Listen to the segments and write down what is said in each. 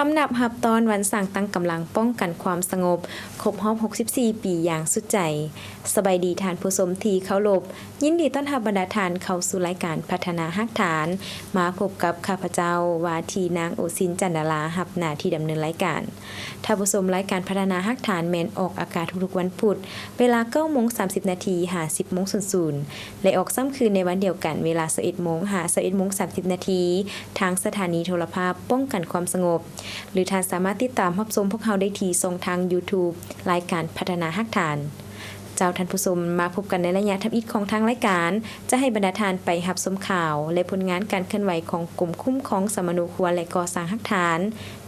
ຄຳນັບຮັບຕ້ອນວັນສ້າງຕັ້ງກຳລັງປ້ອງກັນຄວາມສະຫງົບ ຄົບຮອບຫົກສິບສີ່ປີຢ່າງສຸດໃຈ. ສະບາຍດີທ່ານຜູ້ຊົມທີ່ເຄົາລົບ, ຍິນດີຕ້ອນຮັບບັນດາທ່ານເຂົ້າສູ່ລາຍການພັດທະນາຮາກຖານ. ມາພົບກັບຂ້າພະເຈົ້າ ວ່າທີ່ນາງ ໂອຊິນ ຈັນດາລາ ຮັບໜ້າທີ່ດຳເນີນລາຍການ. ທ່ານຜູ້ຊົມ, ລາຍການພັດທະນາຮາກຖານແມ່ນອອກອາກາດທຸກໆວັນພຸດ ເວລາເກົ້າໂມງສາມສິບນາທີ ຫາ ສິບໂມງສູນສູນ ແລະ ອອກຊ້ຳຄືນໃນວັນດຽວກັນ ເວລາຊາວເອັດໂມງ ຫາ ຊາວເອັດໂມງສາມສິບນາທີ ທາງສະຖານີໂທລະພາບປ້ອງກັນຄວາມສະຫງົບ ຫຼື ທ່ານສາມາດຕິດຕາມຮັບຊົມພວກເຮົາໄດ້ທີ່ຊ່ອງທາງ YouTube ລາຍການພັດທະນາຮາກຖານ. ເຈົ້າ, ທ່ານຜູ້ຊົມ, ມາພົບກັນໃນໄລຍະທຳອິດຂອງທາງລາຍການ ຈະໃຫ້ບັນດາທ່ານໄປຮັບຊົມຂ່າວ ແລະ ຜົນງານການເຄື່ອນໄຫວຂອງກົມຄຸ້ມຄອງສຳມະໂນຄົວ ແລະ ກໍ່ສ້າງຮາກຖານ.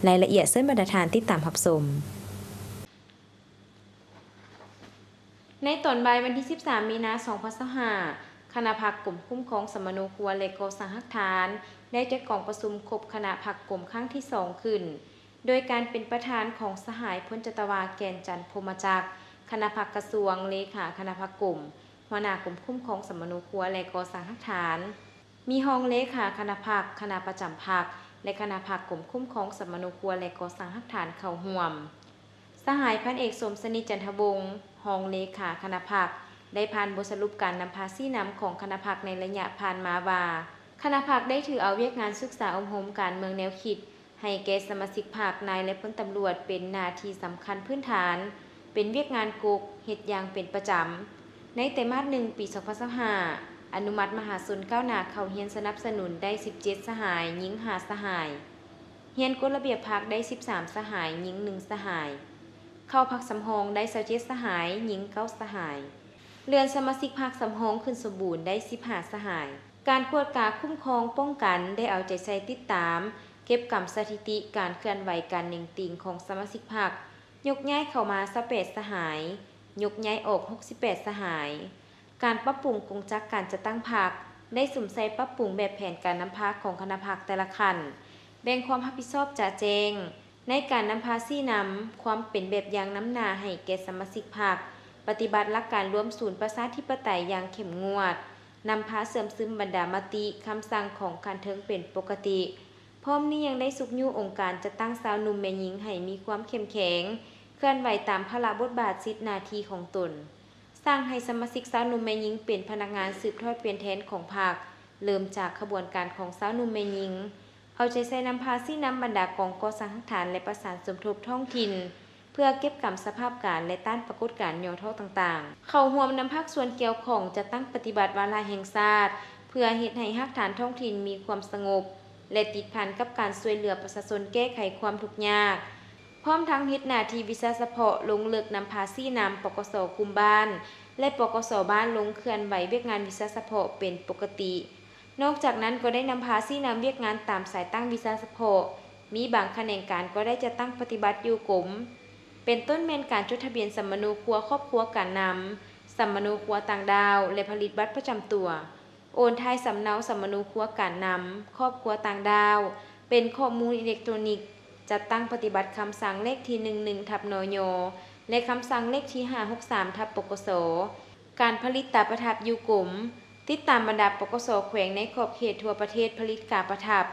ລາຍລະອຽດເຊີນບັນດາທ່ານຕິດຕາມຮັບຊົມ. ໃນຕອນບ່າຍວັນທີສິບສາມ ມີນາ ສອງພັນຊາວຫ້າ ຄະນະພັກກົມຄຸ້ມຄອງສຳມະໂນຄົວ ແລະ ກໍ່ສ້າງຮາກຖານ ໄດ້ຈັດກອງປະຊຸມຄົບຄະນະພັກກົມຄັ້ງທີສອງຂຶ້ນ ໂດຍການເປັນປະທານຂອງສະຫາຍ ພົນຈັດຕະວາ ແກ່ນຈັນ ພົມມະຈັກ ຄະນະພັກກະຊວງ, ເລຂາຄະນະພັກກົມ, ຫົວໜ້າກົມຄຸ້ມຄອງສຳມະໂນຄົວ ແລະ ກໍ່ສ້າງຮາກຖານ, ມີຮອງເລຂາຄະນະພັກ, ຄະນະປະຈຳພັກ ແລະ ຄະນະພັກກົມຄຸ້ມຄອງສຳມະໂນຄົວ ແລະ ກໍ່ສ້າງຮາກຖານເຂົ້າຮ່ວມ. ສະຫາຍ ພັນເອກ ສົມສະໜິດ ຈັນທະວົງ ຮອງເລຂາຄະນະພັກ ໄດ້ຜ່ານບົດສະຫຼຸບການນຳພາຊີ້ນຳຂອງຄະນະພັກໃນໄລຍະຜ່ານມາວ່າ ຄະນະພັກໄດ້ຖືເອົາວຽກງານສຶກສາອົບຮົມການເມືອງແນວຄິດ ໃຫ້ແກ່ສະມາຊິກພັກ, ນາຍ ແລະ ພົນຕຳຫຼວດ ເປັນໜ້າທີ່ສຳຄັນພື້ນຖານ, ເປັນວຽກງານກົກເຮັດຢ່າງເປັນປະຈຳ. ໃນໄຕມາດໜຶ່ງ ປີສອງພັນຊາວຫ້າ ອະນຸມັດມະຫາຊົນກ້າວໜ້າເຂົ້າຮຽນສະໜັບສະໜູນໄດ້ສິບເຈັດສະຫາຍ, ຍິງຫ້າສະຫາຍ. ຮຽນກົດລະບຽບພັກໄດ້ສິບສາມສະຫາຍ, ຍິງໜຶ່ງສະຫາຍ. ເຂົ້າພັກສຳຮອງໄດ້ຊາວເຈັດສະຫາຍ, ຍິງເກົ້າສະຫາຍ. ເລື່ອນສະມາຊິກພັກສຳຮອງຂຶ້ນສົມບູນໄດ້ສິບຫ້າສະຫາຍ. ການກວດກາຄຸ້ມຄອງປ້ອງກັນໄດ້ເອົາໃຈໃສ່ຕິດຕາມ ເກັບກຳສະຖິຕິການເຄື່ອນໄຫວການເໜັງຕີງຂອງສະມາຊິກພັກ, ຍົກຍ້າຍເຂົ້າມາຊາວແປດສະຫາຍ, ຍົກຍ້າຍອອກຫົກສິບແປດສະຫາຍ. ການປັບປຸງກົງຈັກການຈັດຕັ້ງພັກ ໄດ້ສຸມໃສ່ປັບປຸງແບບແຜນການນຳພາຂອງຄະນະພັກແຕ່ລະຂັ້ນ, ແບ່ງຄວາມຮັບຜິດຊອບຈະແຈ້ງ ໃນການນຳພາຊີ້ນຳຄວາມເປັນແບບຢ່າງນຳໜ້າໃຫ້ແກ່ສະມາຊິກພັກ, ປະຕິບັດຫຼັກການລວມສູນປະຊາທິປະໄຕຢ່າງເຂັ້ມງວດ, ນຳພາເຊື່ອມຊຶມບັນດາມະຕິ, ຄຳສັ່ງຂອງຂັ້ນເທິງເປັນປົກກະຕິ. ພ້ອມນີ້ຍັງໄດ້ຊຸກຍູ້ອົງການຈັດຕັ້ງຊາວໜຸ່ມແມ່ຍິງໃຫ້ມີຄວາມເຂັ້ມແຂງ, ເຄື່ອນໄຫວຕາມພາລະບົດບາດສິດໜ້າທີ່ຂອງຕົນ. ສັ່ງໃຫ້ສະມາຊິກຊາວໜຸ່ມແມ່ຍິງເປັນພະນັກງານສືບທອດປ່ຽນແທນຂອງພັກ, ເລີ່ມຈາກຂະບວນການຂອງຊາວໜຸ່ມແມ່ຍິງ, ເອົາໃຈໃສ່ນຳພາຊີ້ນຳບັນດາກອງກໍ່ສ້າງຮາກຖານ ແລະ ປະສານສົມທົບທ້ອງຖິ່ນ ເພື່ອເກັບກຳສະພາບການ ແລະ ຕ້ານປາກົດການຫຍໍ້ທໍ້ຕ່າງໆ. ເຂົ້າຮ່ວມນຳພາກສ່ວນກ່ຽວຂ້ອງຈັດຕັ້ງປະຕິບັດວາລະແຫ່ງຊາດ ເພື່ອເຮັດໃຫ້ຮາກຖານທ້ອງຖິ່ນມີຄວາມສະຫງົບ ແລະ ຕິດພັນກັບການຊ່ວຍເຫຼືອປະຊາຊົນແກ້ໄຂຄວາມທຸກຍາກ. ພ້ອມທັງເຮັດໜ້າທີ່ວິຊາສະເພາະລົງເລິກນຳພາຊີ້ນຳ ປກສ ກຸ່ມບ້ານ ແລະ ປກສ ບ້ານລົງເຄື່ອນໄຫວວຽກງານວິຊາສະເພາະເປັນປົກກະຕິ. ນອກຈາກນັ້ນກໍໄດ້ນຳພາຊີ້ນຳວຽກງານຕາມສາຍຕັ້ງວິຊາສະເພາະ, ມີບາງຂະແໜງການກໍໄດ້ຈັດຕັ້ງປະຕິບັດຢູ່ກົມ, ເປັນຕົ້ນແມ່ນການຈົດທະບຽນສຳມະໂນຄົວຄອບຄົວການນຳ, ສຳມະໂນຄົວຕ່າງດ້າວ ແລະ ຜະລິດບັດປະຈຳຕົວ. ໂອນຖ່າຍສຳເນົາສຳມະໂນຄົວການນຳຄອບຄົວຕ່າງດ້າວ ເປັນຂໍ້ມູນອີເລັກໂຕຣນິກ, ຈັດຕັ້ງປະຕິບັດຄຳສັ່ງເລກທີ ໜຶ່ງໜຶ່ງ ທັບ ນຍ ແລະ ຄຳສັ່ງເລກທີ ຫ້າຫົກສາມ ທັບ ປກສ. ການຜະລິດຕາປະທັບຢູ່ກົມ, ຕິດຕາມບັນດາ ປກສ ແຂວງໃນຂອບເຂດທົ່ວປະເທດຜະລິດກາປະທັບ,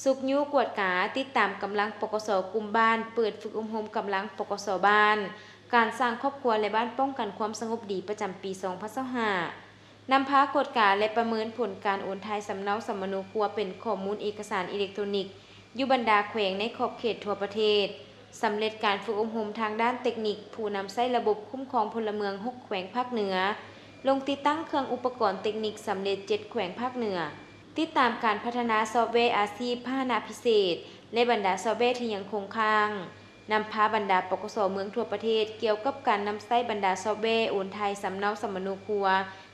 ຊຸກຍູ້ກວດກາ, ຕິດຕາມກຳລັງ ປກສ ກຸ່ມບ້ານ, ເປີດຝຶກອົບຮົມກຳລັງ ປກສ ບ້ານ, ການສ້າງຄອບຄົວ ແລະ ບ້ານປ້ອງກັນຄວາມສະຫງົບດີປະຈຳປີ ສອງພັນຊາວຫ້າ. ນຳພາກວດກາ ແລະ ປະເມີນຜົນການໂອນຖ່າຍສຳເນົາສຳມະໂນຄົວເປັນຂໍ້ມູນເອກະສານອີເລັກໂຕຣນິກ ຢູ່ບັນດາແຂວງໃນຂອບເຂດທົ່ວປະເທດ, ສຳເລັດການຝຶກອົບຮົມທາງດ້ານເຕັກນິກຜູ້ນຳໃຊ້ລະບົບຄຸ້ມຄອງພົນລະເມືອງ ຫົກ ແຂວງພາກເໜືອ, ລົງຕິດຕັ້ງເຄື່ອງອຸປະກອນເຕັກນິກສຳເລັດ ເຈັດ ແຂວງພາກເໜືອ, ຕິດຕາມການພັດທະນາຊອບແວອາຊີບພາຫະນະພິເສດ ແລະ ບັນດາຊອບແວທີ່ຍັງຄົງຄ້າງ. ນຳພາບັນດາ ປກສ ເມືອງທົ່ວປະເທດ ກ່ຽວກັບການນຳໃຊ້ບັນດາຊອບແວໂອນຖ່າຍສຳເນົາສຳມະໂນຄົວ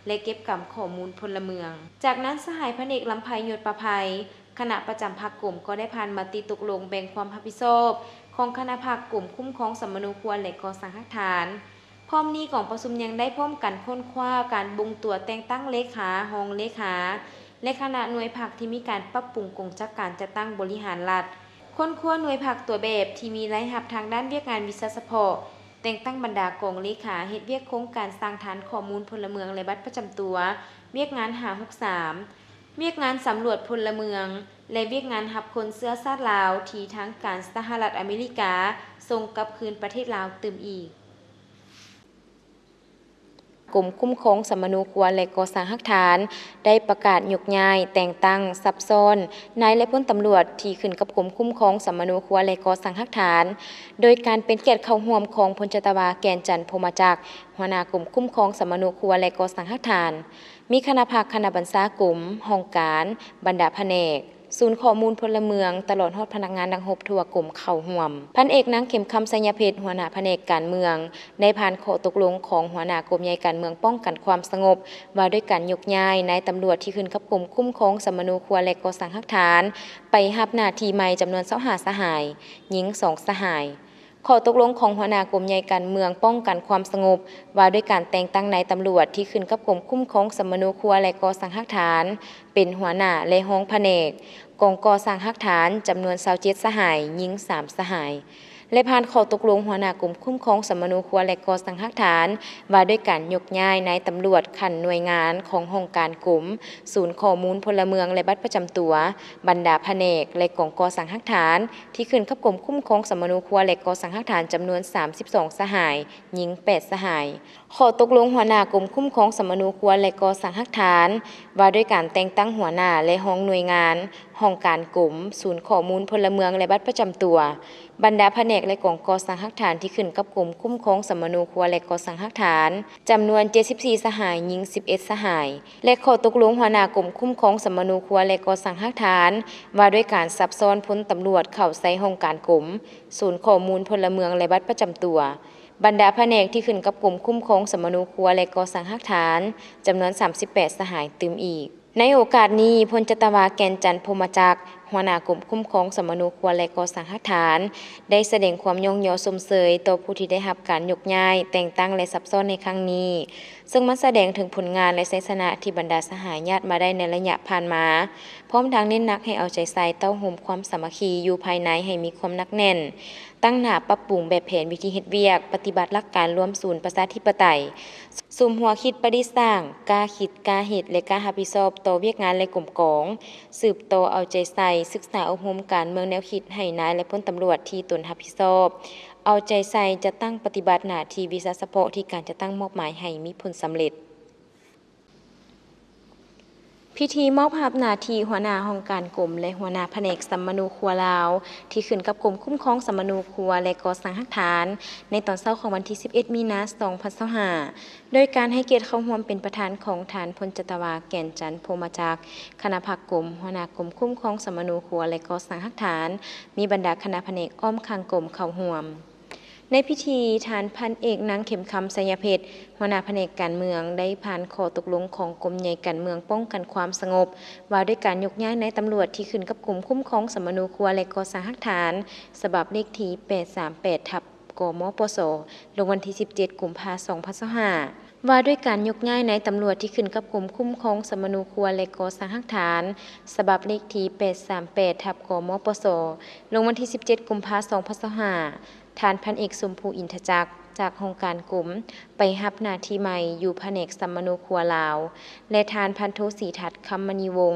ແລະ ເກັບກຳຂໍ້ມູນພົນລະເມືອງ. ຈາກນັ້ນ ສະຫາຍ ພັນເອກ ລຳໄພ ຍດປະໄພ ຄະນະປະຈຳພັກກົມ ກໍໄດ້ຜ່ານມະຕິຕົກລົງແບ່ງຄວາມຮັບຜິດຊອບຂອງຄະນະພັກກົມຄຸ້ມຄອງສຳມະໂນຄົວ ແລະ ກໍ່ສ້າງຮາກຖານ. ພ້ອມນີ້ ກອງປະຊຸມຍັງໄດ້ພ້ອມກັນຄົ້ນຄວ້າການບົ່ງຕົວແຕ່ງຕັ້ງເລຂາ, ຮອງເລຂາ ແລະ ຄະນະໜ່ວຍພັກທີ່ມີການປັບປຸງກົງຈັກການຈັດຕັ້ງບໍລິຫານລັດ, ຄົ້ນຄວ້າໜ່ວຍພັກຕົວແບບທີ່ມີລາຍຮັບທາງດ້ານວຽກງານວິຊາສະເພາະ, ແຕ່ງຕັ້ງບັນດາກອງເລຂາເຮັດວຽກໂຄງການສ້າງຖານຂໍ້ມູນພົນລະເມືອງ ແລະ ບັດປະຈຳຕົວ, ວຽກງານ ຫ້າຫົກສາມ, ວຽກງານສຳຫຼວດພົນລະເມືອງ, ແລະ ວຽກງານຮັບຄົນເຊື້ອຊາດລາວ ທີ່ທາງການສະຫະລັດອາເມລິກາສົ່ງກັບຄືນປະເທດລາວຕື່ມອີກ. ກົມຄຸ້ມຄອງສຳມະໂນຄົວ ແລະ ກໍ່ສ້າງຮາກຖານ ໄດ້ປະກາດຍົກຍ້າຍ, ແຕ່ງຕັ້ງ, ສັບຊ້ອນນາຍ ແລະ ພົນຕຳຫຼວດທີ່ຂຶ້ນກັບກົມຄຸ້ມຄອງສຳມະໂນຄົວ ແລະ ກໍ່ສ້າງຮາກຖານ ໂດຍການເປັນກຽດເຂົ້າຮ່ວມຂອງພົນຈັດຕະວາ ແກ່ນຈັນ ພົມມະຈັກ ຫົວໜ້າກົມຄຸ້ມຄອງສຳມະໂນຄົວ ແລະ ກໍ່ສ້າງຮາກຖານ, ມີຄະນະພັກ, ຄະນະບັນຊາກົມ, ຫ້ອງການ, ບັນດາພະແນກ, ສູນຂໍ້ມູນພົນລະເມືອງ ຕະຫຼອດຮອດພະນັກງານນັກຮົບທົ່ວກົມເຂົ້າຮ່ວມ. ພັນເອກ ນາງ ເຂັມຄຳ ໄຊຍະເພັດ ຫົວໜ້າພະແນກການເມືອງ ໄດ້ຜ່ານຂໍ້ຕົກລົງຂອງຫົວໜ້າກົມໃຫຍ່ການເມືອງປ້ອງກັນຄວາມສະຫງົບ ວ່າດ້ວຍການຍົກຍ້າຍນາຍຕຳຫຼວດທີ່ຂຶ້ນກັບກົມຄຸ້ມຄອງສຳມະໂນຄົວ ແລະ ກໍ່ສ້າງຮາກຖານ ໄປຮັບໜ້າທີ່ໃໝ່ ຈຳນວນຊາວຫ້າສະຫາຍ, ຍິງສອງສະຫາຍ. ຂໍ້ຕົກລົງຂອງຫົວໜ້າກົມໃຫຍ່ການເມືອງປ້ອງກັນຄວາມສະຫງົບ ວ່າດ້ວຍການແຕ່ງຕັ້ງນາຍຕຳຫຼວດທີ່ຂຶ້ນກັບກົມຄຸ້ມຄອງສຳມະໂນຄົວ ແລະ ກໍ່ສ້າງຮາກຖານ ເປັນຫົວໜ້າ ແລະ ຮອງພະແນກ, ກອງກໍ່ສ້າງຮາກຖານ ຈຳນວນຊາວເຈັດສະຫາຍ, ຍິງສາມສະຫາຍ ແລະ ຜ່ານຂໍ້ຕົກລົງຫົວໜ້າກົມຄຸ້ມຄອງສຳມະໂນຄົວ ແລະ ກໍ່ສ້າງຮາກຖານ ວ່າດ້ວຍການຍົກຍ້າຍນາຍຕຳຫຼວດຂັ້ນໜ່ວຍງານຂອງຫ້ອງການກົມ, ສູນຂໍ້ມູນພົນລະເມືອງ ແລະ ບັດປະຈຳຕົວ, ບັນດາພະແນກ ແລະ ກອງກໍ່ສ້າງຮາກຖານ ທີ່ຂຶ້ນກັບກົມຄຸ້ມຄອງສຳມະໂນຄົວ ແລະ ກໍ່ສ້າງຮາກຖານ ຈຳນວນສາມສິບສອງສະຫາຍ, ຍິງແປດສະຫາຍ. ຂໍ້ຕົກລົງຫົວໜ້າກົມຄຸ້ມຄອງສຳມະໂນຄົວ ແລະ ກໍ່ສ້າງຮາກຖານ ວ່າດ້ວຍການແຕ່ງຕັ້ງຫົວໜ້າ ແລະ ຮອງໜ່ວຍງານ, ຫ້ອງການກົມ, ສູນຂໍ້ມູນພົນລະເມືອງ ແລະ ບັດປະຈຳຕົວ, ບັນດາພະແນກ ແລະ ກອງກໍ່ສ້າງຮາກຖານທີ່ຂຶ້ນກັບກົມຄຸ້ມຄອງສຳມະໂນຄົວ ແລະ ກໍ່ສ້າງຮາກຖານ ຈຳນວນເຈັດສິບສີ່ສະຫາຍ, ຍິງສິບເອັດສະຫາຍ ແລະ ຂໍ້ຕົກລົງຫົວໜ້າກົມຄຸ້ມຄອງສຳມະໂນຄົວ ແລະ ກໍ່ສ້າງຮາກຖານ ວ່າດ້ວຍການສັບຊ້ອນພົນຕຳຫຼວດເຂົ້າໃສ່ຫ້ອງການກົມ, ສູນຂໍ້ມູນພົນລະເມືອງ ແລະ ບັດປະຈຳຕົວ, ບັນດາພະແນກທີ່ຂຶ້ນກັບກົມຄຸ້ມຄອງສຳມະໂນຄົວ ແລະ ກໍ່ສ້າງຮາກຖານ ຈຳນວນສາມສິບແປດສະຫາຍຕື່ມອີກ. ໃນໂອກາດນີ້, ພົນຈັດຕະວາ ແກ່ນຈັນ ພົມມະຈັກ ຫົວໜ້າກົມຄຸ້ມຄອງສຳມະໂນຄົວ ແລະ ກໍ່ສ້າງຮາກຖານ ໄດ້ສະແດງຄວາມຍ້ອງຍໍຊົມເຊີຍຕໍ່ຜູ້ທີ່ໄດ້ຮັບການຍົກຍ້າຍ, ແຕ່ງຕັ້ງ ແລະ ສັບຊ້ອນໃນຄັ້ງນີ້, ເຊິ່ງມັນສະແດງເຖິງຜົນງານ ແລະ ໄຊຊະນະທີ່ບັນດາສະຫາຍຍາດມາໄດ້ໃນໄລຍະຜ່ານມາ, ພ້ອມທັງເນັ້ນໜັກໃຫ້ເອົາໃຈໃສ່ເຕົ້າໂຮມຄວາມສາມັກຄີຢູ່ພາຍໃນໃຫ້ມີຄວາມໜັກແໜ້ນ, ຕັ້ງໜ້າປັບປຸງແບບແຜນວິທີເຮັດວຽກ, ປະຕິບັດຫຼັກການລວມສູນປະຊາທິປະໄຕ, ສຸມຫົວຄິດປະດິດສ້າງ, ກ້າຄິດ, ກ້າເຮັດ ແລະ ກ້າຮັບຜິດຊອບຕໍ່ວຽກງານ ແລະ ກົມກອງ, ສືບຕໍ່ເອົາໃຈໃສ່ສຶກສາອົບຮົມການເມືອງແນວຄິດໃຫ້ນາຍ ແລະ ພົນຕຳຫຼວດທີ່ຕົນຮັບຜິດຊອບ, ເອົາໃຈໃສ່ຈັດຕັ້ງປະຕິບັດໜ້າທີ່ວິຊາສະເພາະທີ່ການຈັດຕັ້ງມອບໝາຍໃຫ້ມີຜົນສຳເລັດ. ພິທີມອບຮັບໜ້າທີ່ຫົວໜ້າຫ້ອງການກົມ ແລະ ຫົວໜ້າພະແນກສຳມະໂນຄົວລາວ ທີ່ຂຶ້ນກັບກົມຄຸ້ມຄອງສຳມະໂນຄົວ ແລະ ກໍ່ສ້າງຮາກຖານ ໃນຕອນເຊົ້າຂອງວັນທີສິບເອັດ ມີນາ ສອງພັນຊາວຫ້າ ໂດຍການໃຫ້ກຽດເຂົ້າຮ່ວມເປັນປະທານຂອງທ່ານ ພົນຈັດຕະວາ ແກ່ນຈັນ ພົມມະຈັກ ຄະນະພັກກົມ, ຫົວໜ້າກົມຄຸ້ມຄອງສຳມະໂນຄົວ ແລະ ກໍ່ສ້າງຮາກຖານ, ມີບັນດາຄະນະພະແນກອ້ອມຂ້າງກົມເຂົ້າຮ່ວມ. ໃນພິທີ, ທ່ານພັນເອກ ນາງ ເຂັມຄຳ ໄຊຍະເພັດ ຫົວໜ້າພະແນກການເມືອງ ໄດ້ຜ່ານຂໍ້ຕົກລົງຂອງກົມໃຫຍ່ການເມືອງປ້ອງກັນຄວາມສະຫງົບ ວ່າດ້ວຍການຍົກຍ້າຍນາຍຕຳຫຼວດທີ່ຂຶ້ນກັບກົມຄຸ້ມຄອງສຳມະໂນຄົວ ແລະ ກໍ່ສ້າງຮາກຖານ ສະບັບເລກທີ ແປດສາມແປດ ທັບ ກມປສ ລົງວັນທີສິບເຈັດ ກຸມພາ ສອງພັນຊາວຫ້າ ວ່າດ້ວຍການຍົກຍ້າຍນາຍຕຳຫຼວດທີ່ຂຶ້ນກັບກົມຄຸ້ມຄອງສຳມະໂນຄົວ ແລະ ກໍ່ສ້າງຮາກຖານ ສະບັບເລກທີ ແປດສາມແປດ ທັບ ກມປສ ລົງວັນທີສິບເຈັດ ກຸມພາ ສອງພັນຊາວຫ້າ ທ່ານພັນເອກ ສົມພູ ອິນທະຈັກ ຈາກຫ້ອງການກົມ ໄປຮັບໜ້າທີ່ໃໝ່ຢູ່ພະແນກສຳມະໂນຄົວລາວ ແລະ ທ່ານພັນໂທ ສີທັດ ຄຳມະນີວົງ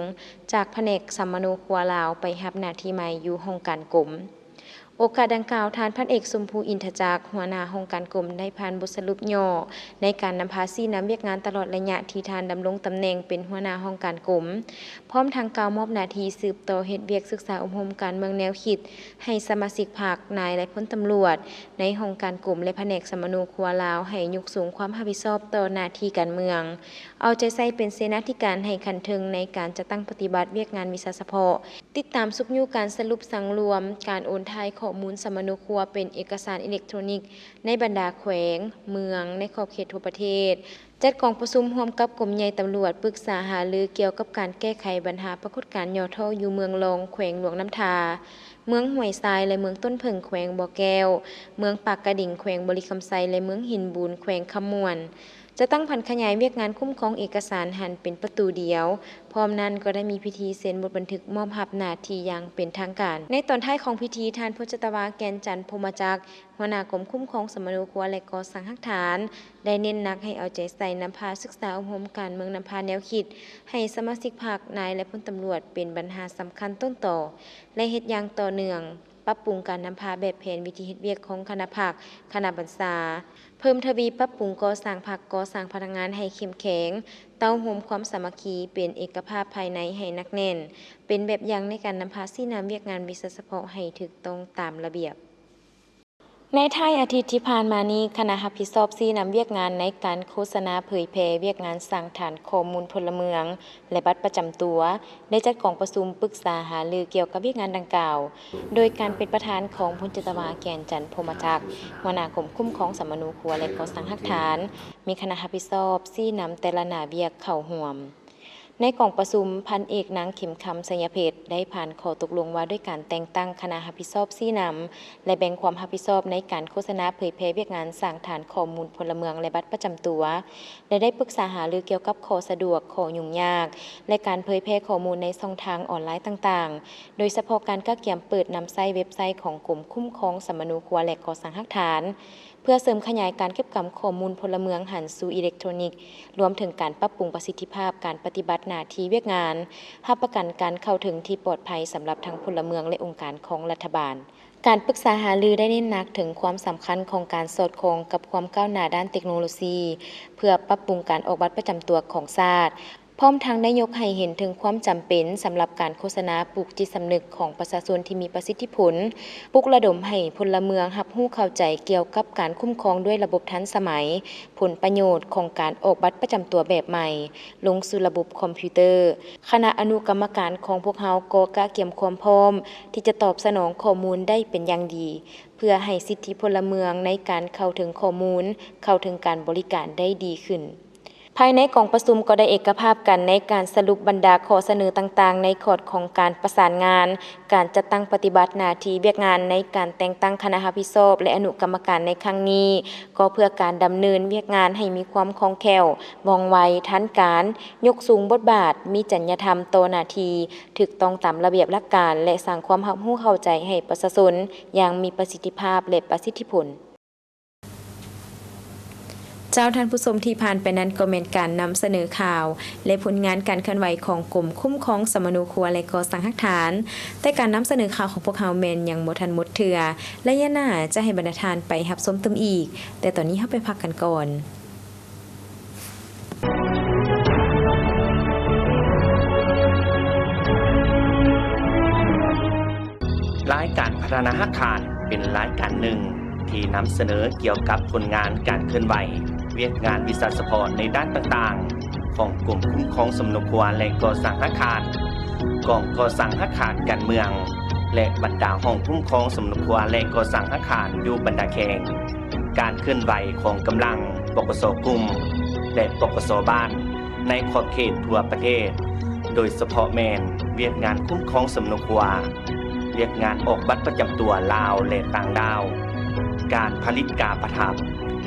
ຈາກພະແນກສຳມະໂນຄົວລາວ ໄປຮັບໜ້າທີ່ໃໝ່ຢູ່ຫ້ອງການກົມ. ໂອກາດດັ່ງກ່າວ, ທ່ານພັນເອກ ສົມພູ ອິນທະຈັກ ຫົວໜ້າຫ້ອງການກົມ ໄດ້ຜ່ານບົດສະຫຼຸບຫຍໍ້ໃນການນຳພາຊີ້ນຳວຽກງານຕະຫຼອດໄລຍະທີ່ທ່ານດຳລົງຕຳແໜ່ງເປັນຫົວໜ້າຫ້ອງການກົມ, ພ້ອມທັງກ່າວມອບໜ້າທີ່ສືບຕໍ່ເຮັດວຽກສຶກສາອົບຮົມການເມືອງແນວຄິດໃຫ້ສະມາຊິກພັກ, ນາຍ ແລະ ພົນຕຳຫຼວດໃນຫ້ອງການກົມ ແລະ ພະແນກສຳມະໂນຄົວລາວ ໃຫ້ຍົກສູງຄວາມຮັບຜິດຊອບຕໍ່ໜ້າທີ່ການເມືອງ, ເອົາໃຈໃສ່ເປັນເສນາທິການໃຫ້ຂັ້ນເທິງໃນການຈັດຕັ້ງປະຕິບັດວຽກງານວິຊາສະເພາະ, ຕິດຕາມຊຸກຍູ້ການສະຫຼຸບສັງລວມ, ການໂອນຖ່າຍຂໍ້ມູນສຳມະໂນຄົວເປັນເອກະສານອີເລັກໂທຣນິກໃນບັນດາແຂວງ, ເມືອງ ໃນຂອບເຂດທົ່ວປະເທດ, ຈັດກອງປະຊຸມຮ່ວມກັບກົມໃຫຍ່ຕຳຫຼວດ ປຶກສາຫາລືກ່ຽວກັບການແກ້ໄຂບັນຫາປາກົດການຫຍໍ້ທໍ້ຢູ່ເມືອງລອງ ແຂວງຫຼວງນ້ຳທາ, ເມືອງຫ້ວຍຊາຍ ແລະ ເມືອງຕົ້ນເຜິ້ງ ແຂວງບໍ່ແກ້ວ, ເມືອງປາກກະດິງ ແຂວງບໍລິຄຳໄຊ ແລະ ເມືອງຫີນບູນ ແຂວງຄຳມ່ວນ. ຈັດຕັ້ງຜັນຂະຫຍາຍວຽກງານຄຸ້ມຄອງເອກະສານຫັ້ນເປັນປະຕູດຽວ. ພ້ອມນັ້ນກໍໄດ້ມີພິທີເຊັນບົດບັນທຶກມອບຮັບໜ້າທີ່ຢ່າງເປັນທາງການ. ໃນຕອນທ້າຍຂອງພິທີ, ທ່ານ ພົນຈັດຕະວາ ແກ່ນຈັນ ພົມມະຈັກ ຫົວໜ້າກົມຄຸ້ມຄອງສຳມະໂນຄົວ ແລະ ກໍ່ສ້າງຮາກຖານ ໄດ້ເນັ້ນໜັກໃຫ້ເອົາໃຈໃສ່ນຳພາສຶກສາອົບຮົມການເມືອງ, ນຳພາແນວຄິດໃຫ້ສະມາຊິກພັກ, ນາຍ ແລະ ພົນຕຳຫຼວດ ເປັນບັນຫາສຳຄັນຕົ້ນຕໍ ແລະ ເຮັດຢ່າງຕໍ່ເນື່ອງ, ປັບປຸງການນຳພາແບບແຜນວິທີເຮັດວຽກຂອງຄະນະພັກ, ຄະນະບັນຊາ, ເພີ່ມທະວີປັບປຸງກໍ່ສ້າງພັກ, ກໍ່ສ້າງພະນັກງານໃຫ້ເຂັ້ມແຂງ, ເຕົ້າໂຮມຄວາມສາມັກຄີ, ເປັນເອກະພາບພາຍໃນໃຫ້ໜັກແໜ້ນ, ເປັນແບບຢ່າງໃນການນຳພາຊີ້ນຳວຽກງານວິຊາສະເພາະໃຫ້ຖືກຕ້ອງຕາມລະບຽບ. ໃນທ້າຍອາທິດທີ່ຜ່ານມານີ້, ຄະນະຮັບຜິດຊອບຊີ້ນຳວຽກງານໃນການໂຄສະນາເຜີຍແຜ່ວຽກງານສ້າງຖານຂໍ້ມູນພົນລະເມືອງ ແລະ ບັດປະຈຳຕົວ ໄດ້ຈັດກອງປະຊຸມປຶກສາຫາລືກ່ຽວກັບວຽກງານດັ່ງກ່າວ, ໂດຍການເປັນປະທານຂອງ ພົນຈັດຕະວາ ແກ່ນຈັນ ພົມມະຈັກ ຫົວໜ້າກົມຄຸ້ມຄອງສຳມະໂນຄົວ ແລະ ກໍ່ສ້າງຮາກຖານ, ມີຄະນະຮັບຜິດຊອບຊີ້ນຳແຕ່ລະໜ້າວຽກເຂົ້າຮ່ວມ. ໃນກອງປະຊຸມ, ພັນເອກ ນາງ ເຂັມຄຳ ໄຊຍະເພັດ ໄດ້ຜ່ານຂໍ້ຕົກລົງວ່າດ້ວຍການແຕ່ງຕັ້ງຄະນະຮັບຜິດຊອບຊີ້ນຳ ແລະ ແບ່ງຄວາມຮັບຜິດຊອບໃນການໂຄສະນາເຜີຍແຜ່ວຽກງານສ້າງຖານຂໍ້ມູນພົນລະເມືອງ ແລະ ບັດປະຈຳຕົວ ແລະ ໄດ້ປຶກສາຫາລືກ່ຽວກັບຂໍ້ສະດວກ, ຂໍ້ຫຍຸ້ງຍາກ ແລະ ການເຜີຍແຜ່ຂໍ້ມູນໃນຊ່ອງທາງອອນລາຍຕ່າງໆ, ໂດຍສະເພາະການກະກຽມເປີດນຳໃຊ້ເວັບໄຊຂອງກົມຄຸ້ມຄອງສຳມະໂນຄົວ ແລະ ກໍ່ສ້າງຮາກຖານ ເພື່ອເສີມຂະຫຍາຍການເກັບກຳຂໍ້ມູນພົນລະເມືອງຫັ້ນສູ່ອີເລັກໂທຣນິກ, ລວມເຖິງການປັບປຸງປະສິດທິພາບການປະຕິບັດໜ້າທີ່ວຽກງານ, ຮັບປະກັນການເຂົ້າເຖິງທີ່ປອດໄພສຳລັບທັງພົນລະເມືອງ ແລະ ອົງການຂອງລັດຖະບານ. ການປຶກສາຫາລືໄດ້ເນັ້ນໜັກເຖິງຄວາມສຳຄັນຂອງການສອດຄ່ອງກັບຄວາມກ້າວໜ້າດ້ານເຕັກໂນໂລຊີ ເພື່ອປັບປຸງການອອກບັດປະຈຳຕົວຂອງຊາດ, ພ້ອມທັງໄດ້ຍົກໃຫ້ເຫັນເຖິງຄວາມຈຳເປັນສຳລັບການໂຄສະນາປູກຈິດສຳນຶກຂອງປະຊາຊົນທີ່ມີປະສິດທິຜົນ, ປຸກລະດົມໃຫ້ພົນລະເມືອງຮັບຮູ້ເຂົ້າໃຈກ່ຽວກັບການຄຸ້ມຄອງດ້ວຍລະບົບທັນສະໄໝ, ຜົນປະໂຫຍດຂອງການອອກບັດປະຈຳຕົວແບບໃໝ່ ລົງສູ່ລະບົບຄອມພິວເຕີ. ຄະນະອະນຸກຳມະການຂອງພວກເຮົາກໍກະກຽມຄວາມພ້ອມທີ່ຈະຕອບສະໜອງຂໍ້ມູນໄດ້ເປັນຢ່າງດີ, ເພື່ອໃຫ້ສິດທິພົນລະເມືອງໃນການເຂົ້າເຖິງຂໍ້ມູນ, ເຂົ້າເຖິງການບໍລິການໄດ້ດີຂຶ້ນ. ພາຍໃນກອງປະຊຸມກໍໄດ້ເອກະພາບກັນໃນການສະຫຼຸບບັນດາຂໍ້ສະເໜີຕ່າງໆ ໃນຂອດຂອງການປະສານງານ, ການຈັດຕັ້ງປະຕິບັດໜ້າທີ່ວຽກງານໃນການແຕ່ງຕັ້ງຄະນະຮັບຜິດຊອບ ແລະ ອະນຸກຳມະການໃນຄັ້ງນີ້, ກໍເພື່ອການດຳເນີນວຽກງານໃຫ້ມີຄວາມຄ່ອງແຄ້ວ, ວ່ອງໄວ, ທັນການ, ຍົກສູງບົດບາດ, ມີຈັນຍະທຳຕໍ່ໜ້າທີ່, ຖືກຕ້ອງຕາມລະບຽບຫຼັກການ ແລະ ສ້າງຄວາມຮັບຮູ້ເຂົ້າໃຈໃຫ້ປະຊາຊົນຢ່າງມີປະສິດທິພາບ ແລະ ປະສິດທິຜົນ. ເຈົ້າທ່ານຜູ້ຊົມ, ທີ່ຜ່ານໄປນັ້ນກໍແມ່ນການນຳສະເໜີຂ່າວ ແລະ ຜົນງານການເຄື່ອນໄຫວຂອງກົມຄຸ້ມຄອງສຳມະໂນຄົວ ແລະ ກໍ່ສ້າງຮາກຖານ. ແຕ່ການນຳສະເໜີຂ່າວຂອງພວກເຮົາແມ່ນຍັງບໍ່ທັນໝົດເທື່ອ, ໄລຍະໜ້າຈະໃຫ້ບັນດາທ່ານໄປຮັບຊົມຕື່ມອີກ, ແຕ່ຕອນນີ້ເຮົາໄປພັກກັນກ່ອນ. ລາຍການພັດທະນາຮາກຖານເປັນລາຍການໜຶ່ງ ທີ່ນຳສະເໜີກ່ຽວກັບຜົນງານການເຄື່ອນໄຫວ, ວຽກງານວິຊາສະເພາະໃນດ້ານຕ່າງໆ ຂອງກົມຄຸ້ມຄອງສຳມະໂນຄົວ ແລະ ກໍ່ສ້າງຮາກຖານ, ກອງກໍ່ສ້າງຮາກຖານການເມືອງ ແລະ ບັນດາຫ້ອງຄຸ້ມຄອງສຳມະໂນຄົວ ແລະ ກໍ່ສ້າງຮາກຖານຢູ່ບັນດາແຂວງ, ການເຄື່ອນໄຫວຂອງກຳລັງ ປກສ ກຸ່ມ ແລະ ປກສ ບ້ານ ໃນຂອບເຂດທົ່ວປະເທດ, ໂດຍສະເພາະແມ່ນວຽກງານຄຸ້ມຄອງສຳມະໂນຄົວ, ວຽກງານອອກບັດປະຈຳຕົວລາວ ແລະ ຕ່າງດ້າວ, ການຜະລິດກາປະທັບ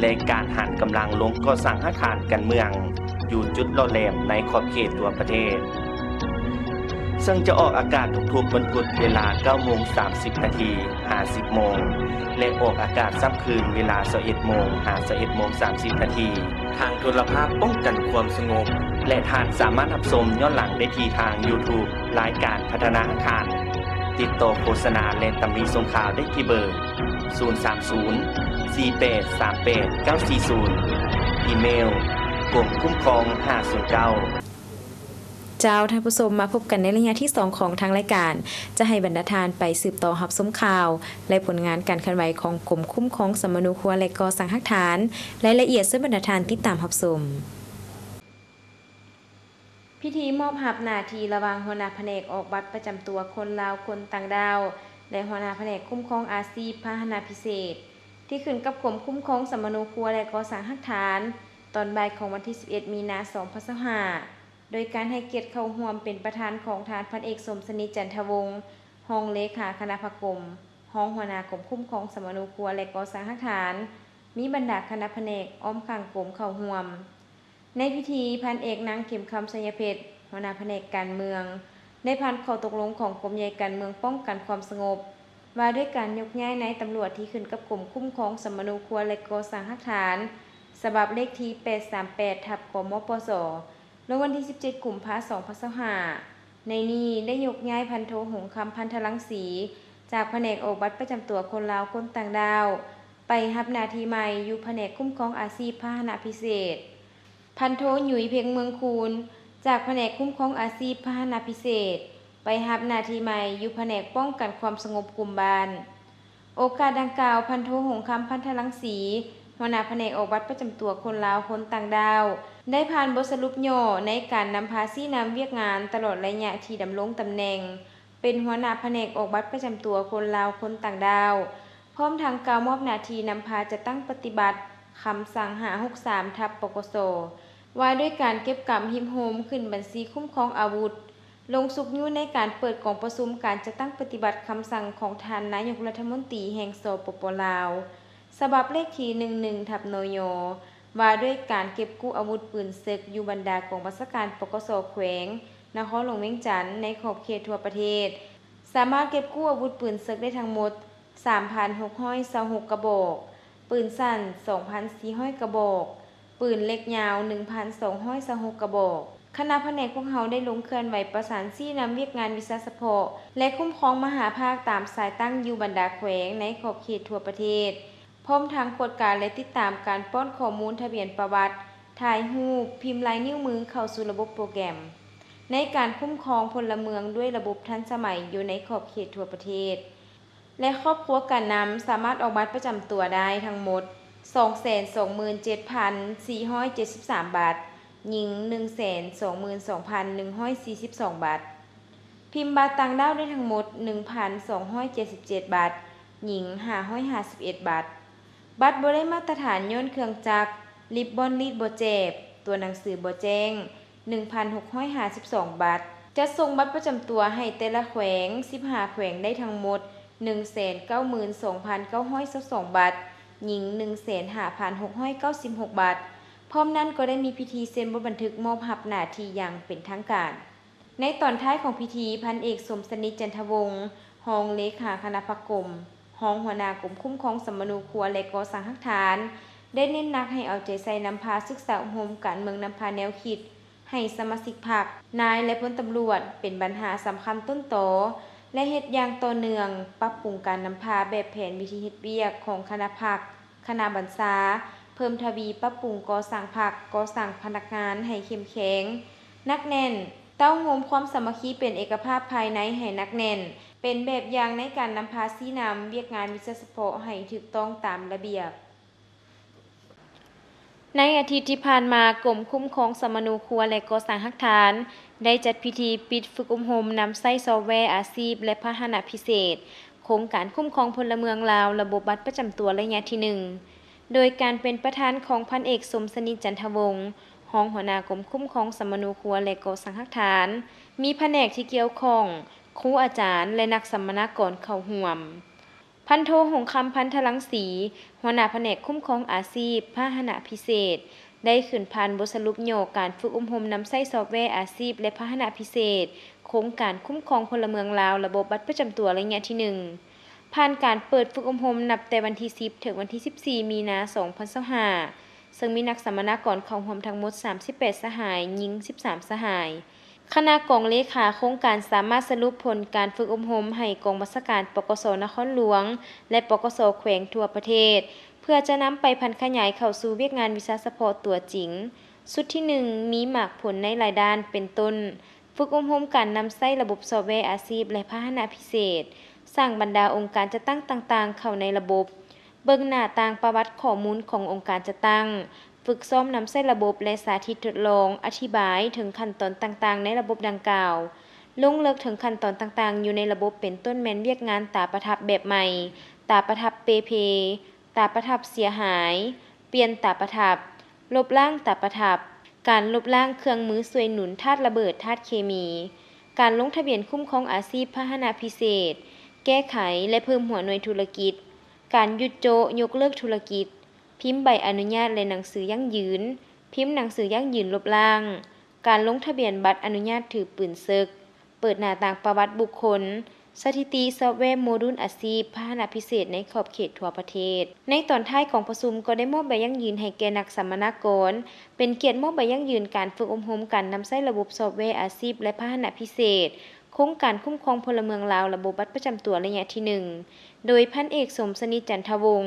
ແລະ ການຫັນກຳລັງລົງກໍ່ສ້າງຮາກຖານການເມືອງຢູ່ຈຸດຫຼໍ່ແຫຼມໃນຂອບເຂດທົ່ວປະເທດ, ເຊິ່ງຈະອອກອາກາດທຸກໆວັນພຸດເວລາເກົ້າໂມງສາມສິບນາທີຫາສິບໂມງ ແລະ ອອກອາກາດຊ້ຳຄືນເວລາຊາວເອັດໂມງຫາຊາວເອັດໂມງສາມສິບນາທີ ທາງໂທລະພາບປ້ອງກັນຄວາມສະຫງົບ ແລະ ທ່ານສາມາດຮັບຊົມຍ້ອນຫຼັງໄດ້ທີ່ທາງ YouTube ລາຍການພັດທະນາຮາກຖານ. ຕິດຕໍ່ໂຄສະນາ ແລະ ຕຳໜິສົ່ງຂ່າວໄດ້ທີ່ເບີ ສູນສາມສູນ ສີ່ແປດສາມແປດເກົ້າສີ່ສູນ, ອີເມວ ກົມຄຸ້ມຄອງຫ້າສູນເກົ້າ. ເຈົ້າ ທ່ານຜູ້ຊົມ, ມາພົບກັນໃນໄລຍະທີສອງຂອງທາງລາຍການ, ຈະໃຫ້ບັນດາທ່ານໄປສືບຕໍ່ຮັບຊົມຂ່າວ ແລະ ຜົນງານການເຄື່ອນໄຫວຂອງກົມຄຸ້ມຄອງສຳມະໂນຄົວ ແລະ ກໍ່ສ້າງຮາກຖານ. ລາຍລະອຽດເຊີນບັນດາທ່ານຕິດຕາມຮັບຊົມ. ພິທີມອບຮັບໜ້າທີ່ລະຫວ່າງຫົວໜ້າພະແນກອອກບັດປະຈຳຕົວຄົນລາວຄົນຕ່າງດ້າວ ແລະ ຫົວໜ້າພະແນກຄຸ້ມຄອງອາຊີບພາຫະນະພິເສດ ທີ່ຂຶ້ນກັບກົມຄຸ້ມຄອງສຳມະໂນຄົວ ແລະ ກໍ່ສ້າງຮາກຖານ ຕອນບ່າຍຂອງວັນທີສິບເອັດ ມີນາ ສອງພັນຊາວຫ້າ ໂດຍການໃຫ້ກຽດເຂົ້າຮ່ວມເປັນປະທານຂອງທ່ານ ພັນເອກ ສົມສະໜິດ ຈັນທະວົງ ຮອງເລຂາຄະນະພາກົມ, ຮອງຫົວໜ້າກົມຄຸ້ມຄອງສຳມະໂນຄົວ ແລະ ກໍ່ສ້າງຮາກຖານ, ມີບັນດາຄະນະພະແນກອ້ອມຂ້າງກົມເຂົ້າຮ່ວມ. ໃນພິທີ, ພັນເອກ ນາງ ເຂັມຄຳ ໄຊຍະເພັດ ຫົວໜ້າພະແນກການເມືອງ ໄດ້ຜ່ານຂໍ້ຕົກລົງຂອງກົມໃຫຍ່ການເມືອງປ້ອງກັນຄວາມສະຫງົບ ວ່າດ້ວຍການຍົກຍ້າຍນາຍຕຳຫຼວດທີ່ຂຶ້ນກັບກົມຄຸ້ມຄອງສຳມະໂນຄົວ ແລະ ກໍ່ສ້າງຮາກຖານ ສະບັບເລກທີ ແປດສາມແປດ ທັບ ກມປສ ລົງວັນທີ ສິບເຈັດ ກຸມພາ ສອງພັນຊາວຫ້າ. ໃນນີ້ໄດ້ຍົກຍ້າຍ ພັນໂທ ຫົງຄຳ ພັນທະລັງສີ ຈາກພະແນກອອກບັດປະຈຳຕົວຄົນລາວຄົນຕ່າງດ້າວ ໄປຮັບໜ້າທີ່ໃໝ່ຢູ່ພະແນກຄຸ້ມຄອງອາຊີບພາຫະນະພິເສດ. ພັນໂທ ຫຍຸຍ ເພັງເມືອງຄູນ ຈາກພະແນກຄຸ້ມຄອງອາຊີບພາຫະນະພິເສດ ໄປຮັບໜ້າທີ່ໃໝ່ຢູ່ພະແນກປ້ອງກັນຄວາມສະຫງົບກຸ່ມບ້ານ. ໂອກາດດັ່ງກ່າວ, ພັນໂທ ຫົງຄຳ ພັນທະລັງສີ ຫົວໜ້າພະແນກອອກບັດປະຈຳຕົວຄົນລາວຄົນຕ່າງດ້າວ ໄດ້ຜ່ານບົດສະຫຼຸບຫຍໍ້ໃນການນຳພາຊີ້ນຳວຽກງານຕະຫຼອດໄລຍະທີ່ດຳລົງຕຳແໜ່ງເປັນຫົວໜ້າພະແນກອອກບັດປະຈຳຕົວຄົນລາວຄົນຕ່າງດ້າວ, ພ້ອມທັງກ່າວມອບໜ້າທີ່ນຳພາຈັດຕັ້ງປະຕິບັດຄຳສັ່ງ ຫ້າຫົກສາມ ທັບ ປກສ ວ່າດ້ວຍການເກັບກຳຮິບໂຮມຂຶ້ນບັນຊີຄຸ້ມຄອງອາວຸດ, ລົງຊຸກຍູ້ໃນການເປີດກອງປະຊຸມການຈັດຕັ້ງປະຕິບັດຄຳສັ່ງຂອງທ່ານນາຍົກລັດຖະມົນຕີແຫ່ງ ສປປ ລາວ ສະບັບເລກທີ ໜຶ່ງໜຶ່ງ ທັບ ນຍ ວ່າດ້ວຍການເກັບກູ້ອາວຸດປືນເສິກຢູ່ບັນດາກອງບັນຊາການ ປກສ ແຂວງນະຄອນຫຼວງວຽງຈັນ ໃນຂອບເຂດທົ່ວປະເທດ ສາມາດເກັບກູ້ອາວຸດປືນເສິກໄດ້ທັງໝົດ ສາມພັນຫົກຮ້ອຍຊາວຫົກ ກະບອກ, ປືນສັ້ນ ສອງພັນສີ່ຮ້ອຍ ກະບອກ, ປືນເລັກຍາວ ໜຶ່ງພັນສອງຮ້ອຍຊາວຫົກ ກະບອກ. ຄະນະພະແນກພວກເຮົາໄດ້ລົງເຄື່ອນໄຫວປະສານຊີ້ນຳວຽກງານວິຊາສະເພາະ ແລະ ຄຸ້ມຄອງມະຫາພາກຕາມສາຍຕັ້ງຢູ່ບັນດາແຂວງໃນຂອບເຂດທົ່ວປະເທດ, ພ້ອມທັງກວດກາ ແລະ ຕິດຕາມການປ້ອນຂໍ້ມູນທະບຽນປະຫວັດ, ຖ່າຍຮູບ, ພິມລາຍນິ້ວມືເຂົ້າສູ່ລະບົບໂປຣແກຣມ ໃນການຄຸ້ມຄອງພົນລະເມືອງດ້ວຍລະບົບທັນສະໄໝຢູ່ໃນຂອບເຂດທົ່ວປະເທດ. ແລະ ຄອບຄົວການນຳສາມາດອອກບັດປະຈຳຕົວໄດ້ທັງໝົດ ສອງແສນສອງໝື່ນເຈັດພັນສີ່ຮ້ອຍເຈັດສິບສາມ ບາດ, ຍິງ ໜຶ່ງແສນສອງໝື່ນສອງພັນໜຶ່ງຮ້ອຍສີ່ສິບສອງ ບາດ, ພິມບັດຕ່າງດ້າວໄດ້ທັງໝົດ ໜຶ່ງພັນສອງຮ້ອຍເຈັດສິບເຈັດ ບາດ, ຍິງ ຫ້າຮ້ອຍຫ້າສິບເອັດ ບາດ. ບັດບໍ່ໄດ້ມາດຕະຖານຍ້ອນເຄື່ອງຈັກ, ລິບບອນລີດບໍ່ແຈບ, ຕົວໜັງສືບໍ່ແຈ້ງ, ໜຶ່ງພັນຫົກຮ້ອຍຫ້າສິບສອງ ບາດ. ຈັດສົ່ງບັດປະຈຳຕົວໃຫ້ແຕ່ລະແຂວງ ສິບຫ້າ ແຂວງໄດ້ທັງໝົດ ໜຶ່ງແສນເກົ້າໝື່ນສອງພັນເກົ້າຮ້ອຍຊາວສອງ ບາດ, ຍິງ ໜຶ່ງແສນຫ້າພັນຫົກຮ້ອຍເກົ້າສິບຫົກ ບາດ. ພ້ອມນັ້ນກໍໄດ້ມີພິທີເຊັນບົດບັນທຶກມອບຮັບໜ້າທີ່ຢ່າງເປັນທາງການ. ໃນຕອນທ້າຍຂອງພິທີ, ພັນເອກ ສົມສະໜິດ ຈັນທະວົງ ຮອງເລຂາຄະນະພັກກົມ, ຮອງຫົວໜ້າກົມຄຸ້ມຄອງສຳມະໂນຄົວ ແລະ ກໍ່ສ້າງຮາກຖານ ໄດ້ເນັ້ນໜັກໃຫ້ເອົາໃຈໃສ່ນຳພາສຶກສາອົບຮົມການເມືອງ, ນຳພາແນວຄິດໃຫ້ສະມາຊິກພັກ, ນາຍ ແລະ ພົນຕຳຫຼວດ ເປັນບັນຫາສຳຄັນຕົ້ນຕໍ ແລະ ເຮັດຢ່າງຕໍ່ເນື່ອງ, ປັບປຸງການນຳພາແບບແຜນວິທີເຮັດວຽກຂອງຄະນະພັກ, ຄະນະບັນຊາ, ເພີ່ມທະວີປັບປຸງກໍ່ສ້າງພັກ, ກໍ່ສ້າງພະນັກງານໃຫ້ເຂັ້ມແຂງ, ໜັກແໜ້ນ, ເຕົ້າໂຮມຄວາມສາມັກຄີເປັນເອກະພາບພາຍໃນໃຫ້ໜັກແໜ້ນ, ເປັນແບບຢ່າງໃນການນຳພາຊີ້ນຳວຽກງານວິຊາສະເພາະໃຫ້ຖືກຕ້ອງຕາມລະບຽບ. ໃນອາທິດທີ່ຜ່ານມາ, ກົມຄຸ້ມຄອງສຳມະໂນຄົວ ແລະ ກໍ່ສ້າງຮາກຖານ ໄດ້ຈັດພິທີປິດຝຶກອົບຮົມນຳໃຊ້ຊອບແວອາຊີບ ແລະ ພາຫະນະພິເສດ ໂຄງການຄຸ້ມຄອງພົນລະເມືອງລາວ ລະບົບບັດປະຈຳຕົວໄລຍະທີໜຶ່ງ ໂດຍການເປັນປະທານຂອງພັນເອກ ສົມສະໜິດ ຈັນທະວົງ ຮອງຫົວໜ້າກົມຄຸ້ມຄອງສຳມະໂນຄົວ ແລະ ກໍ່ສ້າງຮາກຖານ, ມີພະແນກທີ່ກ່ຽວຂ້ອງ, ຄູອາຈານ ແລະ ນັກສຳມະນາກອນເຂົ້າຮ່ວມ. ພັນໂທ ຫົງຄຳ ພັນທະລັງສີ ຫົວໜ້າພະແນກຄຸ້ມຄອງອາຊີບພາຫະນະພິເສດ ໄດ້ຂຶ້ນຜ່ານບົດສະຫຼຸບຫຍໍ້ການຝຶກອົບຮົມນຳໃຊ້ຊອບແວອາຊີບ ແລະ ພາຫະນະພິເສດ ໂຄງການຄຸ້ມຄອງພົນລະເມືອງລາວ ລະບົບບັດປະຈຳຕົວໄລຍະທີໜຶ່ງ ຜ່ານການເປີດຝຶກອົບຮົມນັບແຕ່ວັນທີສິບ ເຖິງວັນທີສິບສີ່ ມີນາ ສອງພັນຊາວຫ້າ ເຊິ່ງມີນັກສຳມະນາກອນເຂົ້າຮ່ວມທັງໝົດ ສາມສິບແປດ ສະຫາຍ, ຍິງ ສິບສາມ ສະຫາຍ. ຄະນະກອງເລຂາໂຄງການສາມາດສະຫຼຸບຜົນການຝຶກອົບຮົມໃຫ້ກອງບັນຊາການ ປກສ ນະຄອນຫຼວງ ແລະ ປກສ ແຂວງທົ່ວປະເທດ ເພື່ອຈະນຳໄປຜັນຂະຫຍາຍເຂົ້າສູ່ວຽກງານວິຊາສະເພາະຕົວຈິງ. ຊຸດທີໜຶ່ງ ມີໝາກຜົນໃນຫຼາຍດ້ານ ເປັນຕົ້ນ ຝຶກອົບຮົມການນຳໃຊ້ລະບົບຊອບແວອາຊີບ ແລະ ພາຫະນະພິເສດ, ສ້າງບັນດາອົງການຈັດຕັ້ງຕ່າງໆເຂົ້າໃນລະບົບ, ເບິ່ງໜ້າຕ່າງປະຫວັດຂໍ້ມູນຂອງອົງການຈັດຕັ້ງ, ຝຶກຊ້ອມນຳໃຊ້ລະບົບ ແລະ ສາທິດທົດລອງອະທິບາຍເຖິງຂັ້ນຕອນຕ່າງໆໃນລະບົບດັ່ງກ່າວ, ລົງເລິກເຖິງຂັ້ນຕອນຕ່າງໆຢູ່ໃນລະບົບ ເປັນຕົ້ນແມ່ນວຽກງານຕາປະທັບແບບໃໝ່, ຕາປະທັບເປເພ, ຕາປະທັບເສຍຫາຍ, ປ່ຽນຕາປະທັບ, ລົບລ້າງຕາປະທັບ, ການລົບລ້າງເຄື່ອງມືຊ່ວຍໜູນທາດລະເບີດ, ທາດເຄມີ, ການລົງທະບຽນຄຸ້ມຄອງອາຊີບພາຫະນະພິເສດ, ແກ້ໄຂ ແລະ ເພີ່ມຫົວໜ່ວຍທຸລະກິດ, ການຢຸດໂຈະຍົກເລີກທຸລະກິດ, ພິມໃບອະນຸຍາດ ແລະ ໜັງສືຢັ້ງຢືນ, ພິມໜັງສືຢັ້ງຢືນລົບລ້າງ ການລົງທະບຽນບັດອະນຸຍາດຖືປືນເສິກ, ເປີດໜ້າຕ່າງປະຫວັດບຸກຄົນ, ສະຖິຕິຊອບແວໂມດູນອາຊີບ, ພາຫະນະພິເສດໃນຂອບເຂດທົ່ວປະເທດ. ໃນຕອນທ້າຍຂອງປະຊຸມກໍໄດ້ມອບໃບຢັ້ງຢືນໃຫ້ແກ່ນັກສຳມະນາກອນ, ເປັນກຽດມອບໃບຢັ້ງຢືນການຝຶກອົບຮົມການນຳໃຊ້ລະບົບຊອບແວອາຊີບ ແລະ ພາຫະນະພິເສດ ໂຄງການຄຸ້ມຄອງພົນລະເມືອງລາວລະບົບບັດປະຈຳຕົວໄລຍະທີໜຶ່ງ ໂດຍພັນເອກ ສົມສະໜິດ ຈັນທະວົງ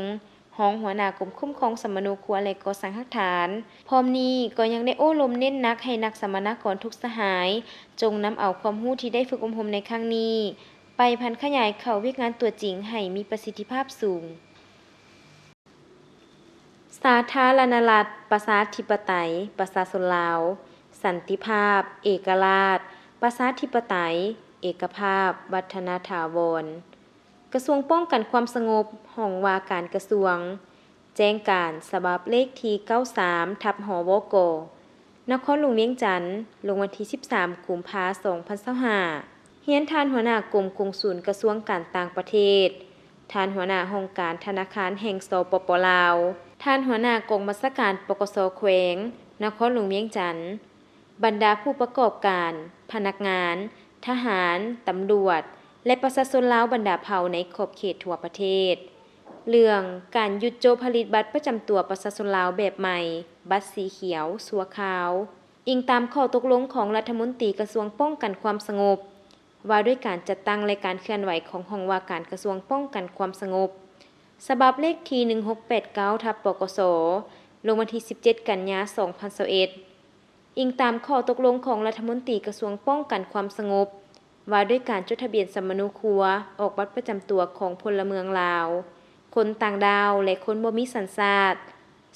ຮອງຫົວໜ້າກົມຄຸ້ມຄອງສຳມະໂນຄົວ ແລະ ກໍ່ສ້າງຮາກຖານ. ພ້ອມນີ້ກໍຍັງໄດ້ໂອ້ລົມເນັ້ນໜັກໃຫ້ນັກສຳມະນາກອນທຸກສະຫາຍ ຈົ່ງນຳເອົາຄວາມຮູ້ທີ່ໄດ້ຝຶກອົບຮົມໃນຄັ້ງນີ້ ໄປຜັນຂະຫຍາຍເຂົ້າວຽກງານຕົວຈິງໃຫ້ມີປະສິດທິພາບສູງ. ສາທາລະນະລັດ ປະຊາທິປະໄຕ ປະຊາຊົນລາວ, ສັນຕິພາບ, ເອກະລາດ, ປະຊາທິປະໄຕ, ເອກະພາບ, ວັດທະນະຖາວອນ. ກະຊວງປ້ອງກັນຄວາມສະຫງົບ, ຫ້ອງວ່າການກະຊວງ, ແຈ້ງການສະບັບເລກທີເກົ້າສາມ ທັບ ຫວກ, ນະຄອນຫຼວງວຽງຈັນ, ລົງວັນທີສິບສາມ ກຸມພາ ສອງພັນຊາວຫ້າ. ຮຽນທ່ານຫົວໜ້າກົມກົງສຸນກະຊວງການຕ່າງປະເທດ, ທ່ານຫົວໜ້າຫ້ອງການທະນາຄານແຫ່ງ ສປປ ລາວ, ທ່ານຫົວໜ້າກອງບັນຊາການ ປກສ ແຂວງນະຄອນຫຼວງວຽງຈັນ, ບັນດາຜູ້ປະກອບການ, ພະນັກງານ, ທະຫານ, ຕຳຫຼວດ ແລະ ປະຊາຊົນລາວບັນດາເຜົ່າໃນຂອບເຂດທົ່ວປະເທດ ເລື່ອງການຢຸດໂຈະຜະລິດບັດປະຈຳຕົວປະຊາຊົນລາວແບບໃໝ່, ບັດສີຂຽວ ຊົ່ວຄາວ, ອີງຕາມຂໍ້ຕົກລົງຂອງລັດຖະມົນຕີກະຊວງປ້ອງກັນຄວາມສະຫງົບ ວ່າດ້ວຍການຈັດຕັ້ງ ແລະ ການເຄື່ອນໄຫວຂອງຫ້ອງວ່າການກະຊວງປ້ອງກັນຄວາມສະຫງົບ ສະບັບເລກທີໜຶ່ງຫົກແປດເກົ້າ ທັບ ປກສ ລົງວັນທີສິບເຈັດ ກັນຍາ ສອງພັນຊາວເອັດ. ອີງຕາມຂໍ້ຕົກລົງຂອງລັດຖະມົນຕີກະຊວງປ້ອງກັນຄວາມສະຫງົບ ວ່າດ້ວຍການຈົດທະບຽນສຳມະໂນຄົວ, ອອກບັດປະຈຳຕົວຂອງພົນລະເມືອງລາວ, ຄົນຕ່າງດ້າວ ແລະ ຄົນບໍ່ມີສັນຊາດ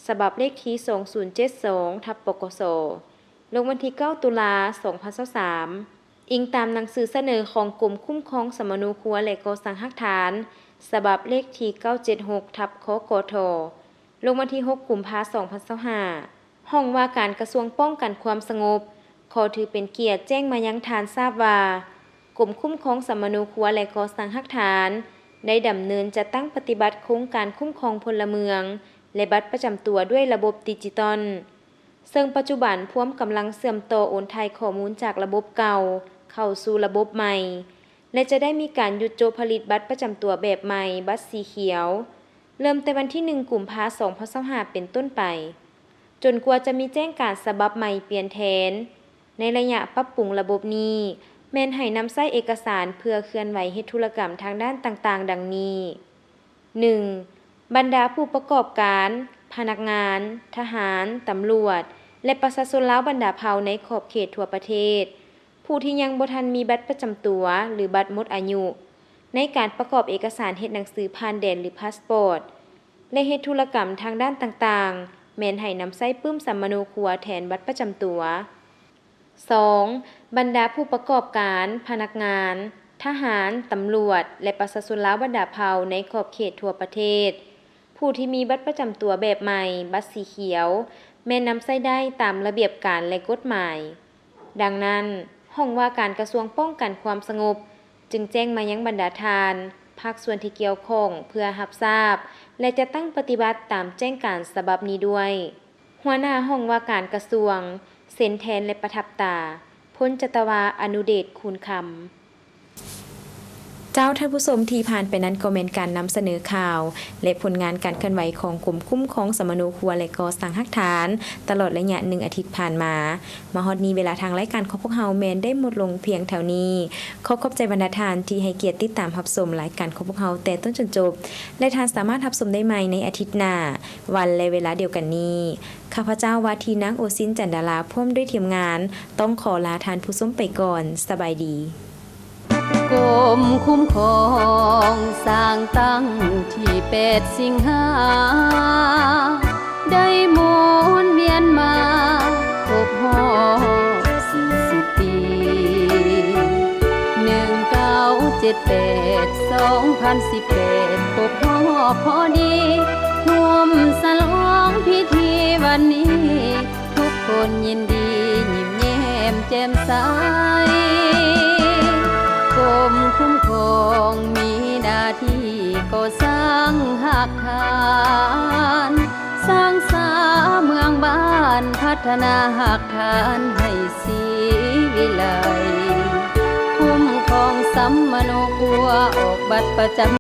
ສະບັບເລກທີສອງສູນເຈັດສອງ ທັບ ປກສ ລົງວັນທີເກົ້າ ຕຸລາ ສອງພັນຊາວສາມ. ອີງຕາມໜັງສືສະເໜີຂອງກົມຄຸ້ມຄອງສຳມະໂນຄົວ ແລະ ກໍ່ສ້າງຮາກຖານ ສະບັບເລກທີເກົ້າເຈັດຫົກ ທັບ ຄກທ ລົງວັນທີຫົກ ກຸມພາ ສອງພັນຊາວຫ້າ. ຫ້ອງວ່າການກະຊວງປ້ອງກັນຄວາມສະຫງົບ ຂໍຖືເປັນກຽດແຈ້ງມາຍັງທ່ານຊາບວ່າ ກົມຄຸ້ມຄອງສຳມະໂນຄົວ ແລະ ກໍ່ສ້າງຮາກຖານ ໄດ້ດຳເນີນຈັດຕັ້ງປະຕິບັດໂຄງການຄຸ້ມຄອງພົນລະເມືອງ ແລະ ບັດປະຈຳຕົວດ້ວຍລະບົບດິຈິຕອນ ເຊິ່ງປັດຈຸບັນພວມກຳລັງເຊື່ອມຕໍ່ໂອນຖ່າຍຂໍ້ມູນຈາກລະບົບເກົ່າເຂົ້າສູ່ລະບົບໃໝ່ ແລະ ຈະໄດ້ມີການຢຸດໂຈະຜະລິດບັດປະຈຳຕົວແບບໃໝ່, ບັດສີຂຽວ, ເລີ່ມແຕ່ວັນທີໜຶ່ງ ກຸມພາ ສອງພັນຊາວຫ້າ ເປັນຕົ້ນໄປ, ຈົນກວ່າຈະມີແຈ້ງການສະບັບໃໝ່ປ່ຽນແທນ. ໃນໄລຍະປັບປຸງລະບົບນີ້ ແມ່ນໃຫ້ນຳໃຊ້ເອກະສານເພື່ອເຄື່ອນໄຫວເຮັດທຸລະກຳທາງດ້ານຕ່າງໆ ດັ່ງນີ້. ໜຶ່ງ, ບັນດາຜູ້ປະກອບການ, ພະນັກງານ, ທະຫານ, ຕຳຫຼວດ ແລະ ປະຊາຊົນລາວບັນດາເຜົ່າໃນຂອບເຂດທົ່ວປະເທດ ຜູ້ທີ່ຍັງບໍ່ທັນມີບັດປະຈຳຕົວ ຫຼື ບັດໝົດອາຍຸ ໃນການປະກອບເອກະສານເຮັດໜັງສືຜ່ານແດນ ຫຼື ພາສປອດ ແລະ ເຮັດທຸລະກຳທາງດ້ານຕ່າງໆ ແມ່ນໃຫ້ນຳໃຊ້ປຶ້ມສຳມະໂນຄົວແທນບັດປະຈຳຕົວ. ສອງ, ບັນດາຜູ້ປະກອບການ, ພະນັກງານ, ທະຫານ, ຕຳຫຼວດ ແລະ ປະຊາຊົນລາວບັນດາເຜົ່າໃນຂອບເຂດທົ່ວປະເທດ ຜູ້ທີ່ມີບັດປະຈຳຕົວແບບໃໝ່, ບັດສີຂຽວ ແມ່ນນຳໃຊ້ໄດ້ຕາມລະບຽບການ ແລະ ກົດໝາຍ. ດັ່ງນັ້ນ, ຫ້ອງວ່າການກະຊວງປ້ອງກັນຄວາມສະຫງົບ ຈຶ່ງແຈ້ງມາຍັງບັນດາທ່ານ, ພາກສ່ວນທີ່ກ່ຽວຂ້ອງ ເພື່ອຮັບຊາບ ແລະ ຈັດຕັ້ງປະຕິບັດຕາມແຈ້ງການສະບັບນີ້ດ້ວຍ. ຫົວໜ້າຫ້ອງວ່າການກະຊວງ ເຊັນແທນ ແລະ ປະທັບຕາ ພົນຈັດຕະວາ ອະນຸເດດ ຄູນຄຳ. ເຈົ້າ, ທ່ານຜູ້ຊົມ, ທີ່ຜ່ານໄປນັ້ນກໍແມ່ນການນຳສະເໜີຂ່າວ ແລະ ຜົນງານການເຄື່ອນໄຫວຂອງກົມຄຸ້ມຄອງສຳມະໂນຄົວ ແລະ ກໍ່ສ້າງຮາກຖານ ຕະຫຼອດໄລຍະໜຶ່ງອາທິດຜ່ານມາ. ມາຮອດນີ້ເວລາທາງລາຍການຂອງພວກເຮົາແມ່ນໄດ້ໝົດລົງພຽງເທົ່ານີ້. ຂໍຂອບໃຈບັນດາທ່ານທີ່ໃຫ້ກຽດຕິດຕາມຮັບຊົມລາຍການຂອງພວກເຮົາແຕ່ຕົ້ນຈົນຈົບ ແລະ ທ່ານສາມາດຮັບຊົມໄດ້ໃໝ່ໃນອາທິດໜ້າ ວັນ ແລະ ເວລາດຽວກັນນີ້. ຂ້າພະເຈົ້າວ່າທີ່ນາງໂອຊິນ ຈັນດາລາ ພ້ອມດ້ວຍທີມງານ ຕ້ອງຂໍລາທ່ານຜູ້ຊົມໄປກ່ອນ. ສະບາຍດີ. ກົມຄຸ້ມຄອງສ້າງຕັ້ງທີແປດສິງຫາ ໄດ້ໝູນວຽນມາຄົບຮອບສີ່ສິບປີ ໜຶ່ງເກົ້າເຈັດແປດ ສອງພັນສິບແປດ ຄົບຮອບພໍດີ ຮ່ວມສະຫຼອງພິທີວັນນີ້ ທຸກຄົນຍິນດີຍິ້ມແຍ້ມແຈ່ມໃສ. ກົມຄຸ້ມຄອງມີໜ້າທີ່ກໍ່ສ້າງຮາກຖານ ສ້າງສາເມືອງບ້ານພະ ພັດທະນາຮາກຖານໃຫ້ສີວິໄລ ຄຸ້ມຄອງສຳມະໂນຄົວ ອອກບັດປະຈຳ